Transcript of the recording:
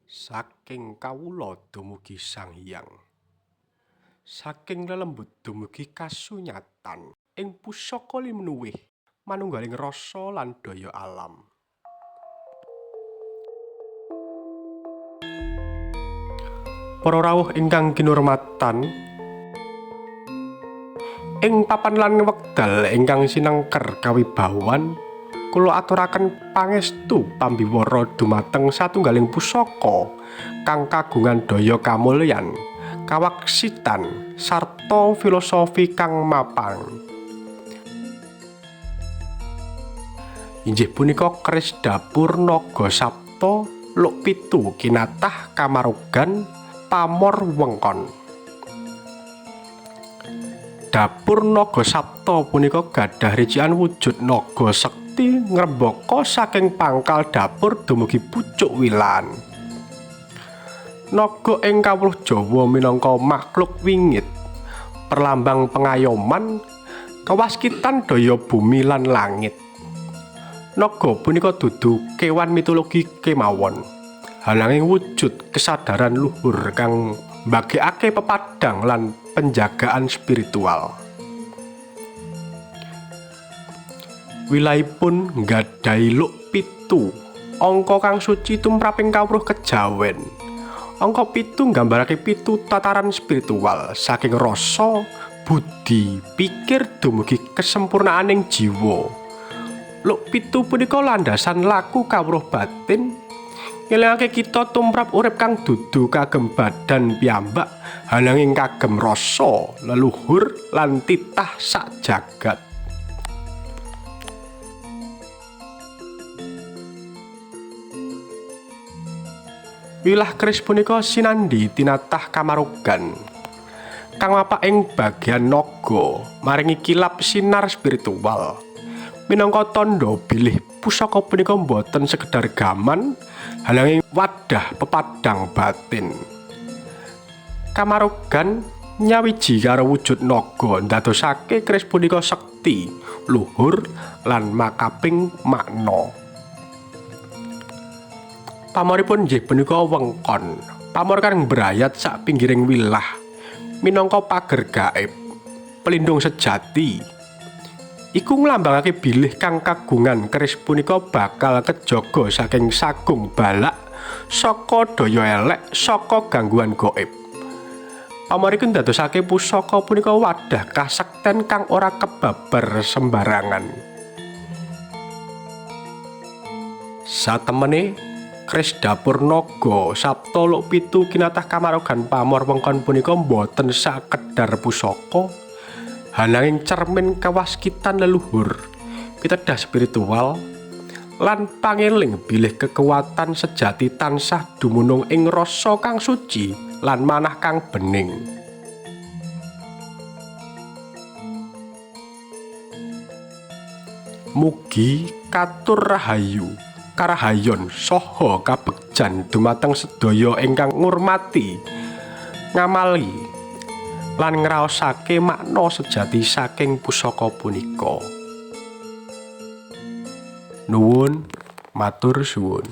Saking kawula dumugi Sang Hyang, saking lelembut dumugi kasunyatan ing pusaka linuwih manunggaling rasa lan daya alam. Para rawuh ingkang kinurmatan, ing papan lan wekdal ingkang sinengker kawibawan, kula aturaken pangestu pambiwara dumateng satunggaling pusaka kang kagungan daya kamulyan, kawaksitan sarta filosofi kang mapan. Inggih punika keris dapur Naga Sapta Luk Pitu Kinatah Kamarogan Pamor Wengkon. Dapur Naga Sapta punika gadah ricikan wujud naga sekti ngrembaka saking pangkal dapur dumugi pucuk wilan. Naga ing kawruh Jawa minangka makhluk wingit, perlambang pengayoman, kewaskitan daya bumi lan langit. Naga punika dudu kewan mitologi kemawon, ananging wujud kesadaran luhur kang mbagekake pepadhang lan penjagaan spiritual. Wilahipun nggadhahi luk pitu, angka kang suci tumraping kawruh kejawen. Angka pitu nggambarake pitu tataran spiritual saking rasa, budi, pikir dumugi kesempurnaaning jiwa. Luk pitu punika landasan laku kawruh batin, ngelingake kita tumrap urip kang dudu kagem badan piyambak, ananging kagem rasa, leluhur lan titah sak jagat. Wilah keris punika sinandhi tinatah kamarogan kang mapak ing bagean naga maringi kilap sinar spiritual. Minangka tandha bilih pusaka punika boten sekedar gaman, ananging wadah pepadhang batin. Kamarogan nyawiji karo wujud naga ndadosake keris punika sekti, luhur lan makaping makna. Pamoripun inggih punika wengkon, pamor kang mbrayat sak pinggiring wilah minangka pager gaib, pelindung sejati. Iku nglambangake bilih kang kagungan keris punika bakal kejaga saking sagung balak, saka daya elek, saka gangguan gaib. Pamor iku ndadosake pusaka punika wadah kasekten kang ora kebabar sembarangan. Satemene keris dapur Naga Sapta Luk Pitu Kinatah Kamarogan Pamor Wengkon punika boten sakedhar pusaka, ananging cermin kawaskitan leluhur, pitedah spiritual lan pangeling bilih kekuatan sejati tansah dumunung ing rasa kang suci lan manah kang bening. Mugi katur rahayu, karahayon saha kabegjan dumateng sedaya ingkang ngurmati, ngamali lan ngraosake makna sejati saking pusaka punika. Nuwun, matur suwun.